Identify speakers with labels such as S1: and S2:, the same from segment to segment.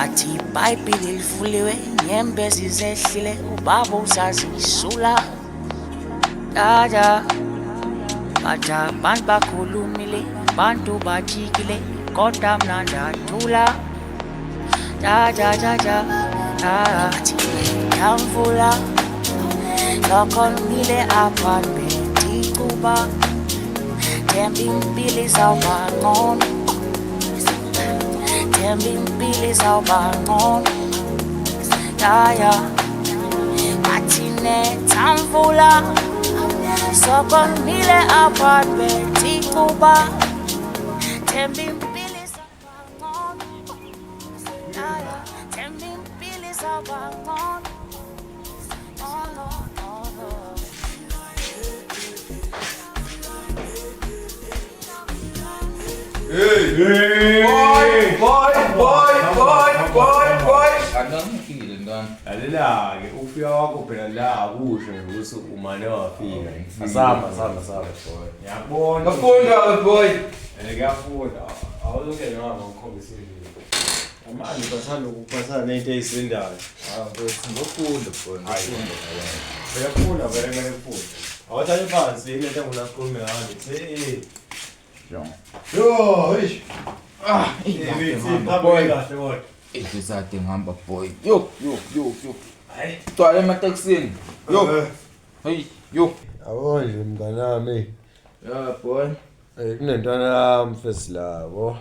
S1: Bathi iBhayibhili livuliwe, inyembezi zehlile, ubaba usazisula. Dada, bathi abantu bakhulumile, abantu bajikile, kodwa mna ndathula. Da da da da da. Bathi yamvula, lokho ngile apha beticuba. Themba impilo izawuba ngcono. Themba impilo izawuba ngcono. Ya ya. Bathi netha mvula. Sokonile apha beticuba. Themba impilo izawuba ngcono. Ya ya. Themba impilo izawuba ngcono. Oh no, oh no.
S2: Boy, boy, boy, boy, boy, boy.
S3: Angifikile ntwana.
S4: Lalela-ke ukufika kwakho phela la akusho nje ukuthi umane wafika. Asamba, asamba, asamba. Ngiyakubona.
S3: Ngafunda boy.
S4: Eh kuyafunda. Awuke noma ngikhombise indlela. Manje bathanda ukuphathana nento eyisindayo.
S3: Ah, mfethu ngofunda boy, ngofunda.
S4: Uyafunda vele kumele ufunde. Awuthathe phansi into engifuna sikhulume ngayo. Hey.
S3: Yo.
S4: Yo, eish.
S3: Ah,
S4: Hey,
S3: boy.
S4: kahle kodwa.
S3: Idlisade ngihamba boy. Yo, yo, yo, yo.
S4: Hayi.
S3: Gcwala ematekisini. Yo. Hey, yo.
S4: Yabo nje mnganami.
S3: Yeah boy.
S4: Eh kunentwana yami first labo.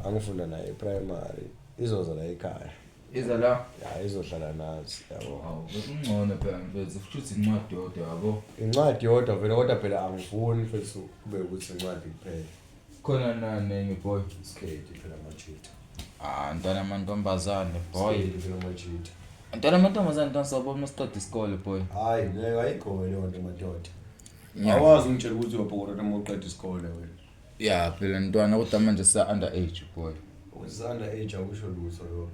S4: Angifunda naye eprimary. Izoza la ekhaya.
S3: Iza la.
S4: Ya izohlala nathi yabo.
S3: Awu, bekungcono phela mfethu. Futhi incwadi yodwa yabo.
S4: Incwadi yodwa vele kodwa phela angifuni mfethu kube ukuthi incwadi kuphela.
S3: Khona nani boy.
S4: Isiketi phela amajita.
S3: Ah, ntwana amantombazane boy.
S4: Isiketi phela amajita.
S3: Ntwana amantombazane ntwana sawubona masiqeda isikole boy.
S4: Hayi ngeke ayikho leyo nto madoda.
S3: Yeah.
S4: Awazi ungitshela ukuthi uyabhokora noma uqeda isikole wena.
S3: Ya phela ntwana kodwa manje sa under age boy.
S4: Usanda age akusho lutho lokho.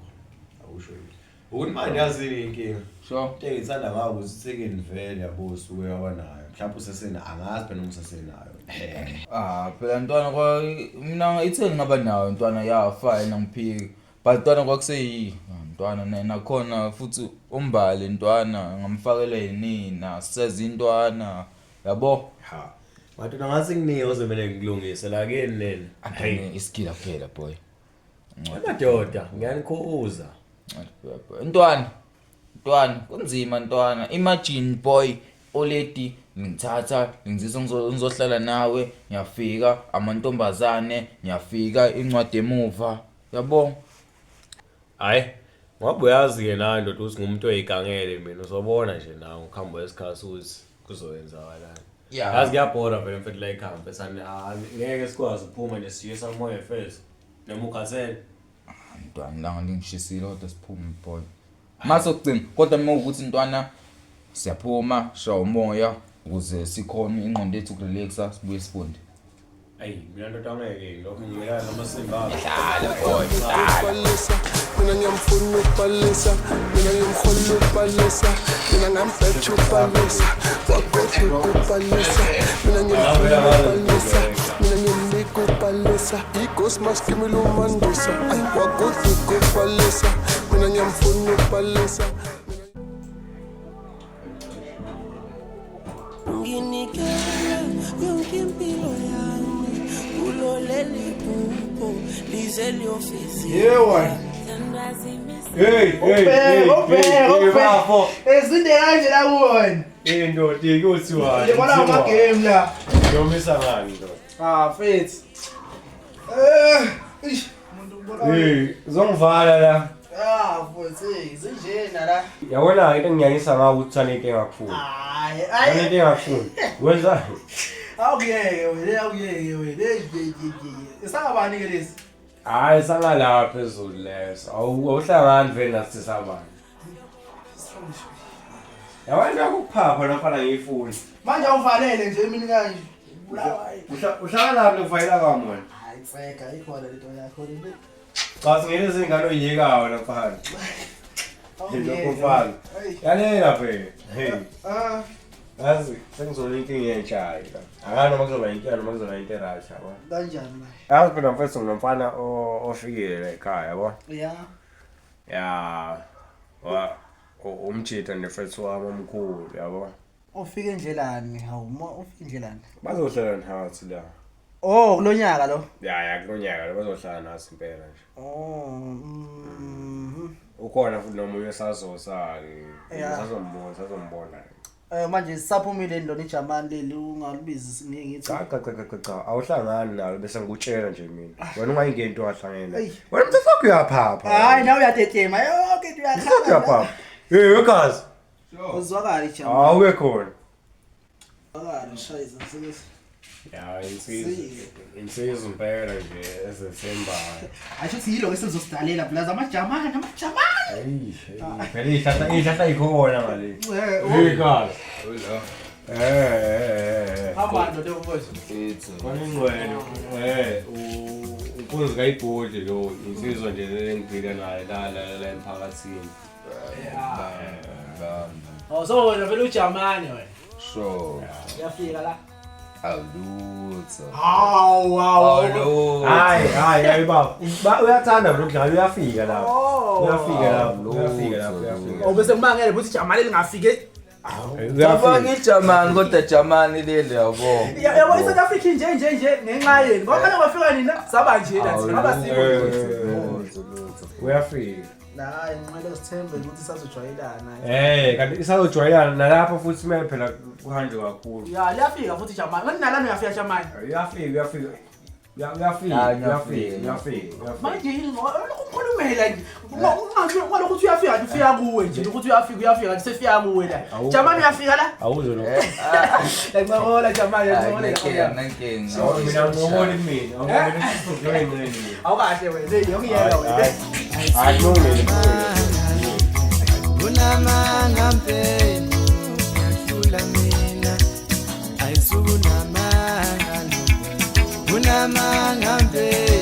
S4: Akusho lutho. Ukuthi manje yazini inkinga.
S3: Sure.
S4: Into engithanda ngayo ukuthi sekeni vele yabo usuke wabanayo. Mhlawumbe usesena angazi phela noma usesenayo.
S3: Ah phela ntwana kwa mina itheni ngaba nayo ntwana ya fine angiphiki. But ntwana kwakuseyi ntwana nakhona futhi umbali ntwana ngamfakela yinina seza intwana yabo.
S4: Ha. Madoda ngathi nginike ozomele ngilungise la kini nina.
S3: Antwana iskila kuphela boy.
S4: Madoda ngiyanikhuza.
S3: Ntwana ntwana kunzima ntwana imagine boy oledi ngithatha ngizisa ngizohlala nawe ngiyafika amantombazane ngiyafika incwadi emuva yabo.
S4: Hayi. Ngoba uyazi ke nawe ndoda ukuthi ngumuntu oyigangele mina uzobona nje nawe ukuhamba kwesikhathi ukuthi kuzoyenzakalani.
S3: Yeah.
S4: Yazi kuyabhora vele mfethu la ekhaya mfethu ngeke sikwazi ukuphuma nje siye samoya first. Noma ukhathele.
S3: Ntwana langa lingishisile kodwa siphume boy. Mase kugcina kodwa uma ukuthi ntwana siyaphuma shaya umoya ukuze sikhone ingqondo yethu ukurelaxa sibuye sifunde.
S4: Ayi mina ndoda angeke lokho ngiyelana noma simba.
S3: Dlala boy.
S5: Upalesa, mina ngiyamfuna upalesa, mina ngiyamhola upalesa, mina ngambetha upalesa, wagoduka upalesa, mina ngiyamfuna upalesa, mina ngiyamnika upalesa, ighost mask imilumandisa, ayi wagoduka upalesa, mina ngiyamfuna upalesa.
S1: Nginikela yonke impilo yami kulo leli phupho lize liyofezeka.
S2: Yewa.
S4: Hey, hey, hey,
S2: Obheka,
S4: bafo.
S2: Ezinde kanje la kuwona.
S4: Eh ndoda kuthiwa.
S2: Ngibona ama game la.
S4: Yomisa ngani ndoda?
S2: Ah, mfethu. Eh, ish, umuntu ubona.
S4: Hey, uzongivala la.
S2: Ah, mfethu, hey, zinjena la.
S4: Yabona into enginyanyisa ngayo ukuthi uthanda into engakufuni.
S2: Hayi,
S4: Uthanda
S2: hayi.
S4: into engakufuni. Wenza
S2: Awukuyeke wena, awukuyeke wena. Hey, hey, hey, hey. Isangabani ke lesi?
S4: Hayi sangala phezulu leso. Awuhlangani vele nathi sabani. Yabona ukuphapha nofana ngiyifuni.
S2: Manje awuvalele nje emini kanje. Bulawa.
S4: Uhlala lapho ngifayela kwami wena.
S2: Hayi, tseka ikhona lento yakho le.
S4: Cha singene izingane oyiyekayo wena mfana. Lokho mfana.
S2: Hey.
S4: Yalela vele. Hey.
S2: Ah,
S4: Yazi sengizona inkinga entshayi la. Akani noma kuzoba inkinga noma kuzoba into eright yabo.
S2: kanjani manje?
S4: Yazi phela mfethu nginomfana ofikile la ekhaya yabo.
S2: Yeah.
S4: Ya. Wa umjita nefethu wami omkhulu yabo.
S2: Ufike endlelani? Hawu, ma ufike endlelani?
S4: Bazohlala nathi la.
S2: Oh, kulonyaka lo.
S4: Ya ya kulonyaka lo bazohlala nathi impela nje.
S2: Oh.
S4: Ukhona futhi nomunye osazosa-ke.
S2: Ya.
S4: Sazombona, sazombona.
S2: Manje sisaphumile lona iJamani leli ungalibizi ngithi.
S4: Cha cha cha cha cha awuhlangani nalo bese ngikutshela nje mina. Wena ungayingeni into ongahlangene nayo.
S2: Eyi.
S4: Wena mthetho wakho uyaphapha.
S2: Hayi, nawe uyatetema yonke into
S4: Mthetho wakho
S2: uyakhala.
S4: uyaphapha. Hey wekazi.
S2: Uzwakala iJamani.
S4: Awube khona.
S2: Uzwakala shayisa sike.
S4: Ya insizwa. Insizwa impela nje ezethembayo.
S2: Asho ukuthi yilo ke sizosidalela blaza amaJamani, amaJamani.
S4: Hayi, phela ihlahla ihlahla ikhona ngale.
S2: Eh,
S4: Hey kazi.
S3: Uyla.
S4: Eh.
S2: Hamba ndoda mfowethu.
S3: Ithi.
S4: Khona ingcwele. Eh, unkunzi kayibhodli lo insizwa nje engidila naye la la la emphakathini.
S3: Bamba.
S2: Oh, so wena vele uJamani wena.
S3: Sure.
S2: Uyafika la.
S3: Awulutho.
S2: Hawu, hawu.
S3: Awulutho.
S4: Hayi, hayi, hayi baba. Uyathanda vele ukudlala uyafika lapho.
S2: Oh.
S4: Uyafika lapho, uyafika lapho, uyafika.
S2: Oh, bese kumangele ukuthi iJamani lingafike.
S3: Cabanga iJamani kodwa Jamani leli yabo.
S2: Yabo iSouth Africa nje nje nje ngenxa yeni. Ngoba manje kwafika nina saba nje la thina ngaba sikho.
S3: Lutho, lutho.
S4: Uyafika.
S2: Hayi, nqele sithembe ukuthi sazojwayelana.
S4: Eh, kanti isazojwayelana nalapho futhi kumele phela kuhanjwe kakhulu.
S2: Ya, liyafika futhi iJamani. Kanti nalana uyafika iJamani.
S4: Uyafika, uyafika. Uyafika,
S3: Hayi,
S4: uyafika,
S3: ngiyafika.
S4: uyafika, uyafika.
S2: Manje yini ngoba lokhu ngikhulumela nje. Ungathi kwalokhu uthi uyafika nje ufika kuwe nje ukuthi uyafika uyafika nje sefika kuwe la.
S4: Awu.
S2: Jamani uyafika la?
S4: Awuzwe lo.
S2: Yancokola Jamani,
S3: Hayi,
S2: yancokola.
S3: nankinga, nankinga.
S4: Awu, mina ngibona kumina. Awubona isizwe ngene.
S2: Awukahle wena, hey, yokuyela wena.
S4: Hayi, kulungile.
S1: Unamanga mpenu yahlula mina ayisukunamanga unamanga mpenu.